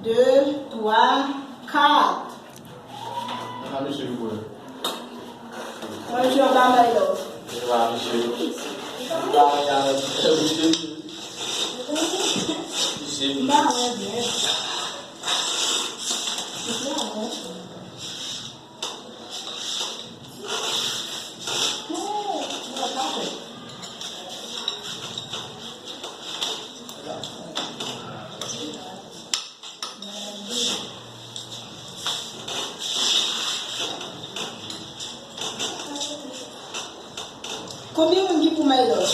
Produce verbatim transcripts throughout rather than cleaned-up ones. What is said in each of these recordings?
de, twa, kat. Mwen jwe anba may lòv. Mwen jwe anba may lòv. Mwen jwe anba may lòv. Mwen jwe anba may lòv. Konbyen moun ki pou may lòv?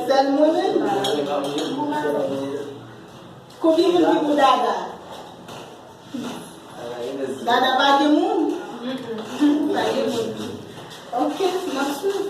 Sèl mwen menm? Konbyen moun ki pou dada? Dada pa gen moun? Pa gen moun. Ok, m ap swiv.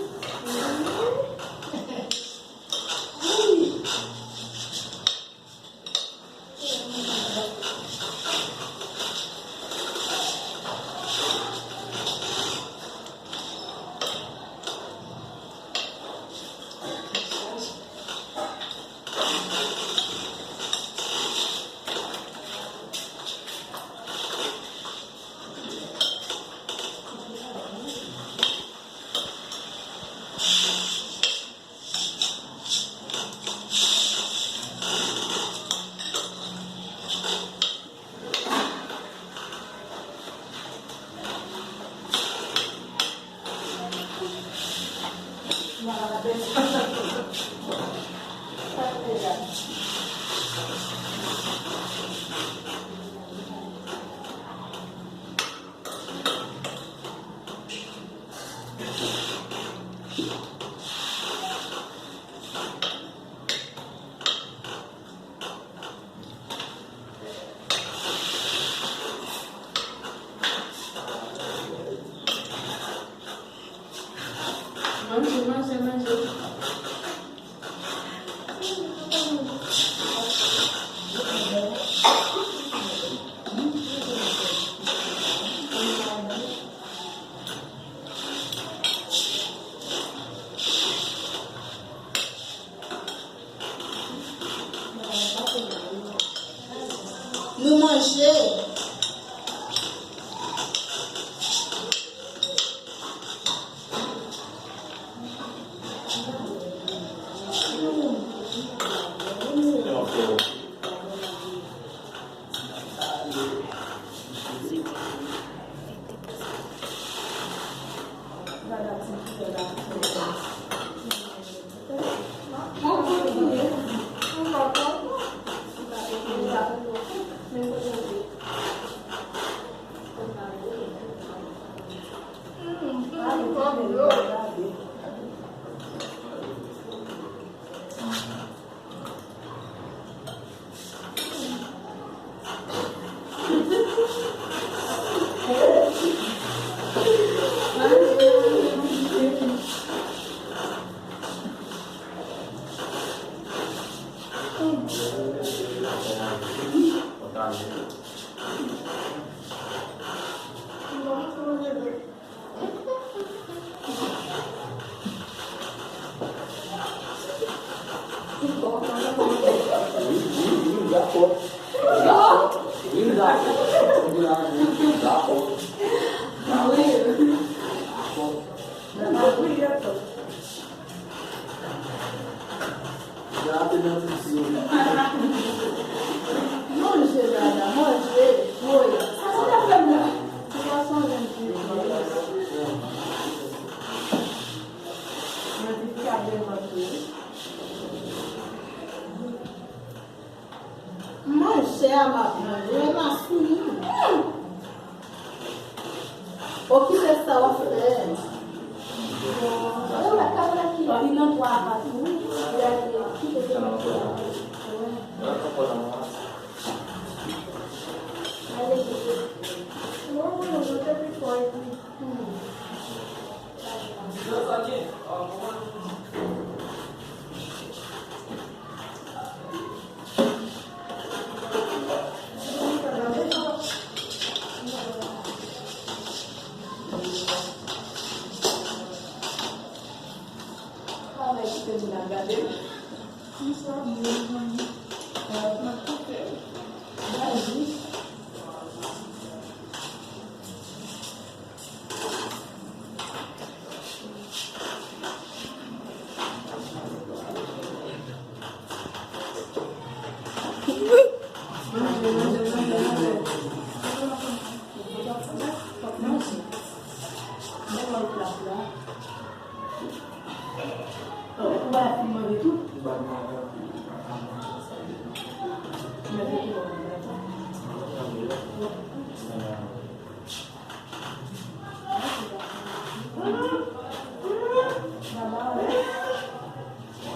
Manje, manje, manje. Nou manje. Manje, dada, manje. Woy. Ti gason jèn fi. Mwen di sa de manje. Manje a m ap manje, m ap fini. Okipe sa w ap fè. Li nan twa pa tou.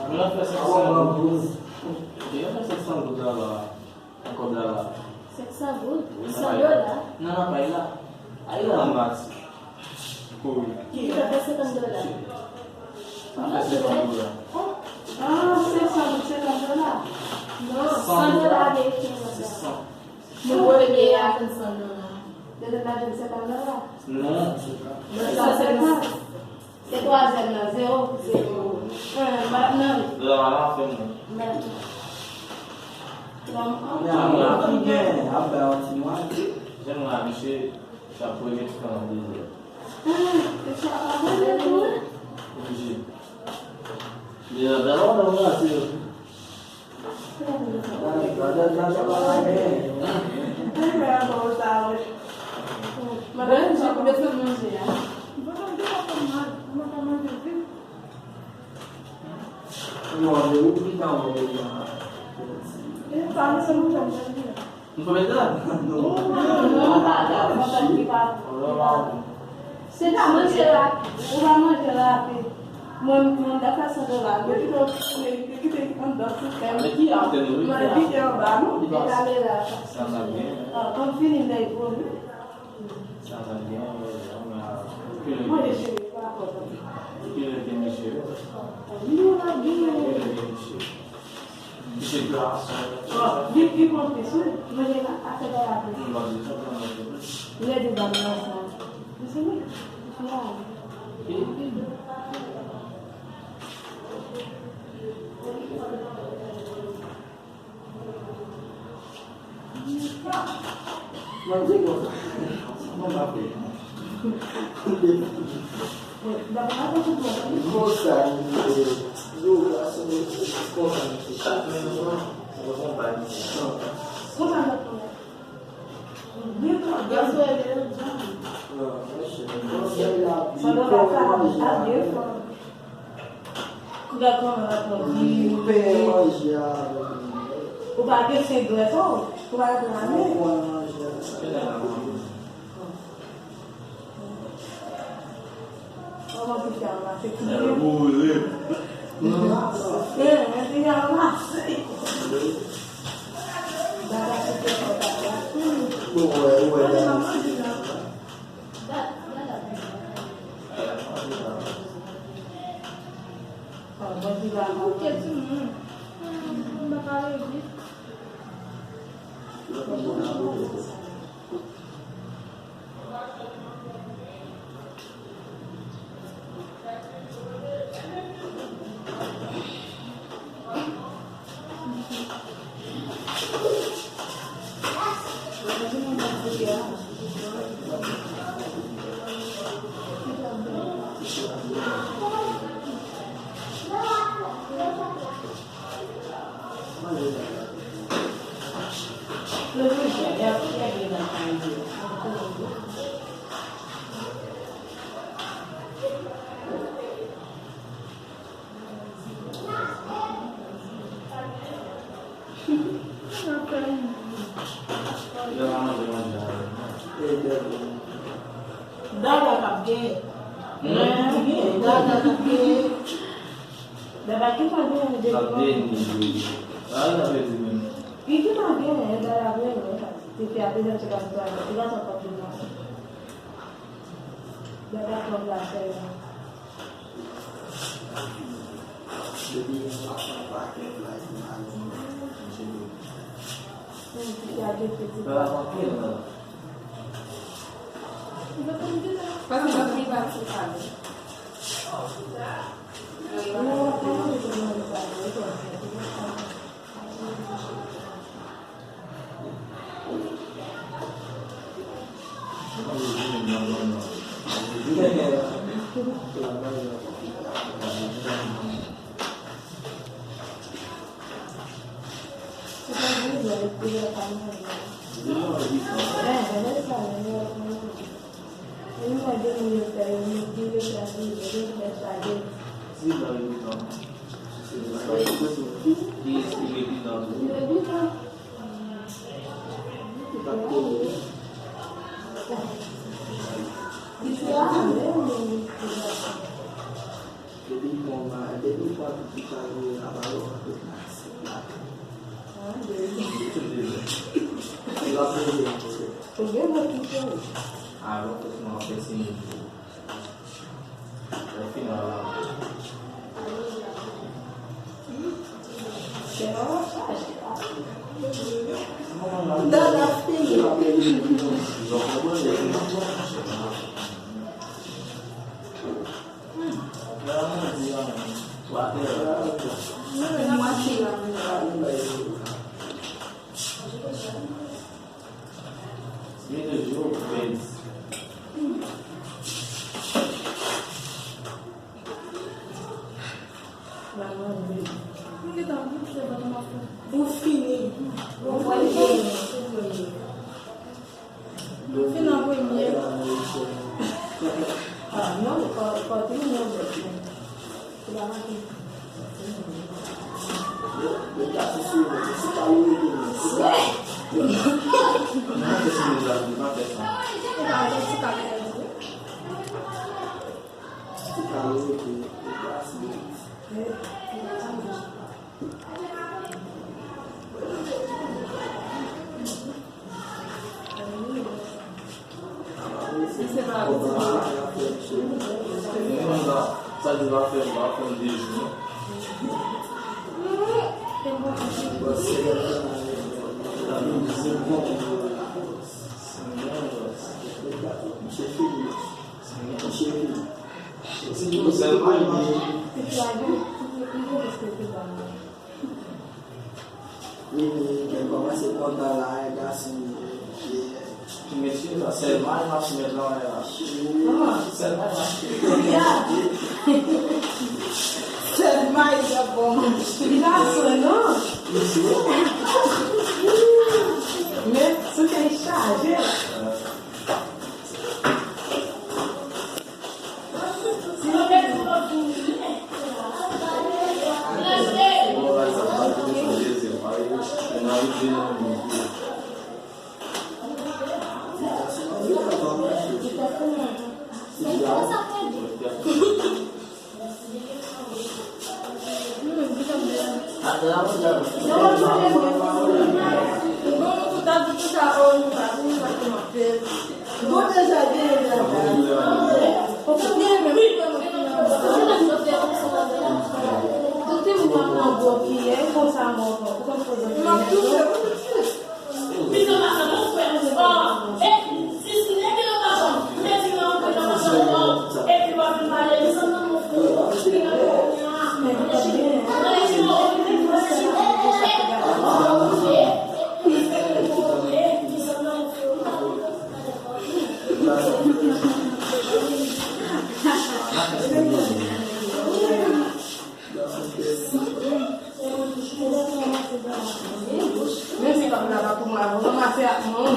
Mwen fè senk san goud. Mwen fè senk san goud la, la. Nan kòb la, la. Senk san goud? Wi, san dola? Nan, nan, pay la. Ay la, nan mati. Kouri. Ki ta fè senkant dola? Sa fè senkant dola. Ah, senk san goud, senkant dola? Non, san dola ameriken, madanm. Senk san. Nou voye peye a konn san dola. Yo te lage m senkant dola? Non. Mwen sa senkant. Se twazyèm nan, zewo. Zewo. Eh, m ap nan. Dola pa nan fè mwen. Mèt. Donk, men a mwen ki gen, ap bay yon ti mwa. Jan mwen a misye, sa premye ti tan an dezè. Ah, se sa pa vre tou. Oblije. Men la, la, la, la, la, se Se ta manje rapid, ou pa manje rapid. Mwen, mwen ta fè san dola. Yo kite, yo kite anndan sistèm. Mwen vide anba, non? Li pa ale la. Ah, kòm fini lè pwodui. Manje cheri, pa pòt. Li la byen. Li, li konplis, wi. Manje la, afè la la byen. Lè de dam nan sa. Li se mwen. Li la. Mwen di konsa. Mwen pa fè. Konsa, li di, yo, gason, konsa, chak menm jan, mwen konn pa misye. Konsa, mwen konnen. Sa nan la ka, a de fwa. Ou gad kòman l ap manje. Li peye manje a. Ou pa gen senk grès, ou pa gen manje. Kòman pou fè ranmase? Boule. Eh, men li ranmase. Dada se te fò dada. Bon, wè, wè, dada. Dada, dada. Bon, bon, ti la. Kèt timoun. Mwen pa pale vit. Dada k ap genyen. Hmm? Dada k ap genyen. Dada ki pa genyen depi lontan. Li ki pa genyen, dada vre, vre. Se fi a bezwen se pa dada. Se pa sa k ap genyen. Dada k ap la sèlman. Paske m ap viv ak ti fanmi. Wi. Depi bon, depi bon, depi chak jou, la pa lò, la. L ap leve ankò. Ou gen lòt ki fè. Avan fòsman ap fè simen tou. Lè final la. Dada fini. Ou fini. Ou fini. Ou fin an premye. Ah, non, pa, pa, te yon lòt. Se pa maten. Wi, wi, m kòmanse kontan la, e gason. Mesye, sa sèlman m ap soumet nan men la. Sèlman m ap soumet. Sèlman m ap bon. Li pa sou non. Men, sou kè chaje. Men se pa pou la pa pou mwen, ranmase ak mwen.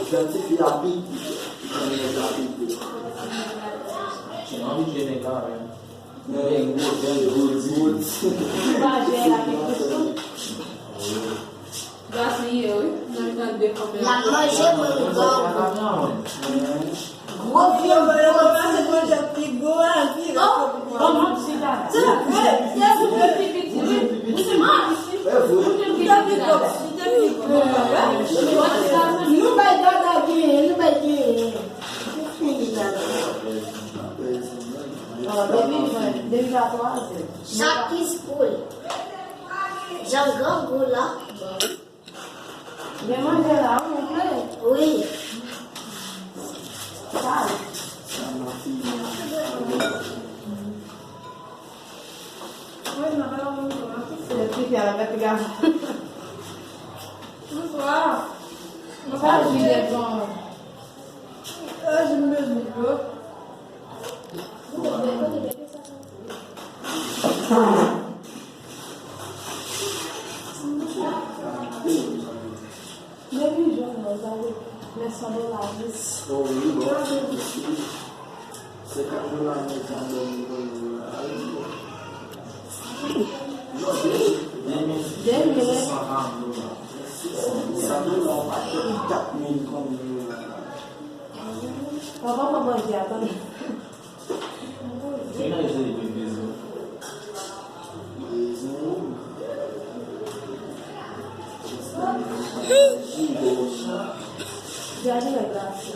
Jan tifi a piti, jan nèg la piti. Mwen anvi jwe nèg la menm. Nèg gwo, nèg gwo, gwo. Gason ye, wi. Nan mitan de fanmi. L ap manje mango. Gwo vye gwo. Mwen pase manje pi gwo a, pi gwo. Kòman ti dada? Li te pi gwo, li te pi gwo. Nou bay dada genyen, nou bay genyen. Fini dada. Depi, depi la twaze. Chak ki spoul. Jan grangou la. Gen manje la, wi, montre. Wi. Sa. Wi, nan pa la montre. Se ti fi a la gate gate. Bonswa. Sa di lè bon. Sa di m bezwen yo. Depi jòn mwen, sa vle di, men san dola jis. Oh, wi, bon. Senkant dola men sa dòmi konnen la. Non, de mil, de mil, de mil san dola. San dola, yon pakèt kat mil konnen la. Papa, mwen manje a, tande. Ki nan jeri pou bezwen? Bezwen. Gade lè glase.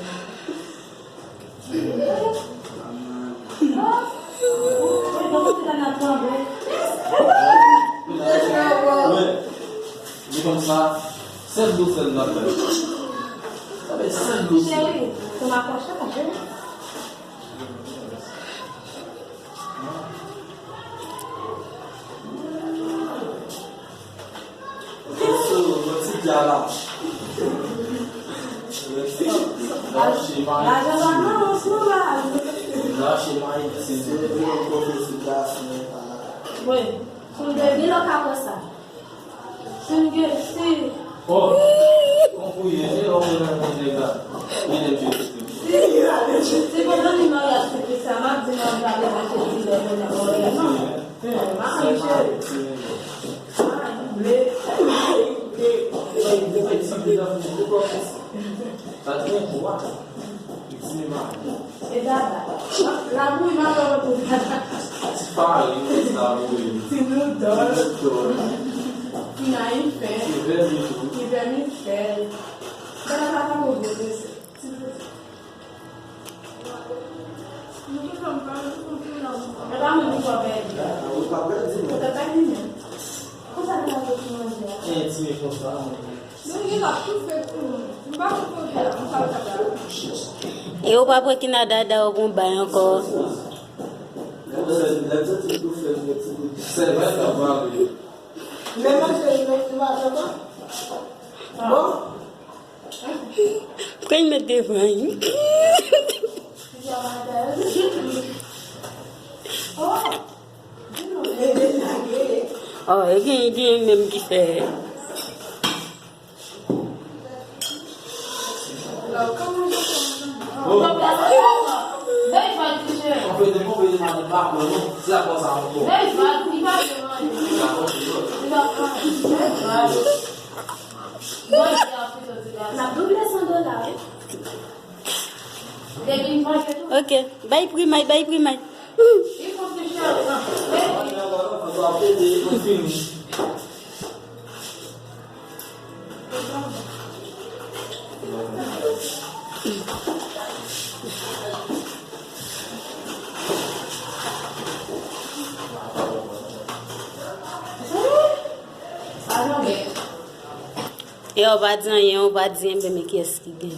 Li konn sa, sèl dosèl nan fè. Sa fè sèl dosèl. Cheri, se makòch la, cheri. Lajan la nan, an sou la. Wi, sou de mil an ka pran sa. Si m gen, si. Oh, konpou ye, se lè w nan nèg la. Li lè m jwe. Si, si pandan li maryaj se ki sa, m ap di m ap gade mèkredi lè mwen nan maryaj. Non. M ap cheri. Ay, ble. Ay, ble. Ay, ble. Sa te yon kwa. Ti mari. E dada. Labouyi mwen wè pou dada. Ti pari, ti labouyi. Ti noudòl. Ti noudòl. Ti nayifè. Ti vèmifè. Ti vèmifè. Dada pa tankou gwo mesye. Ti noudòl. Nou tout fanm pa, nou tout fanm. E pa mwen ki pèdi. Ou pa pèdi, non. Ou ta pèdi, men. Konsa ki la pou manje a. E ti men konsa, mwen. E ou pa pran kina dada ou pou bay ankò. Pran met devan. Oh, e gen, gen menm ki fè. N ap double san dola, wi. Ok, bay primay, bay primay. E w pa di anyen, w pa di anyen, men kiyès ki gen?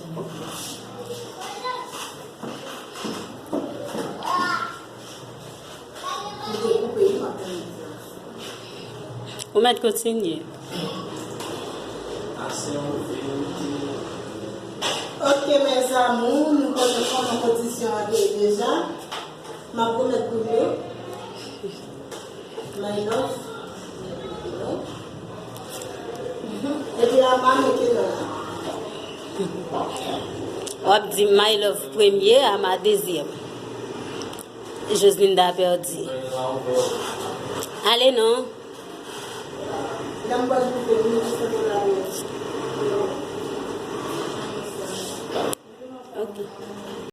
Ou mèt kontinye. Ok, mes amours, nou konnen kòman kondisyon an te ye deja. M ap remèt pou nou. My love. Epi apa mete nan la. W ap di my love premye, Ama dezyèm. Joselinda Perdi. Ale non. Ok.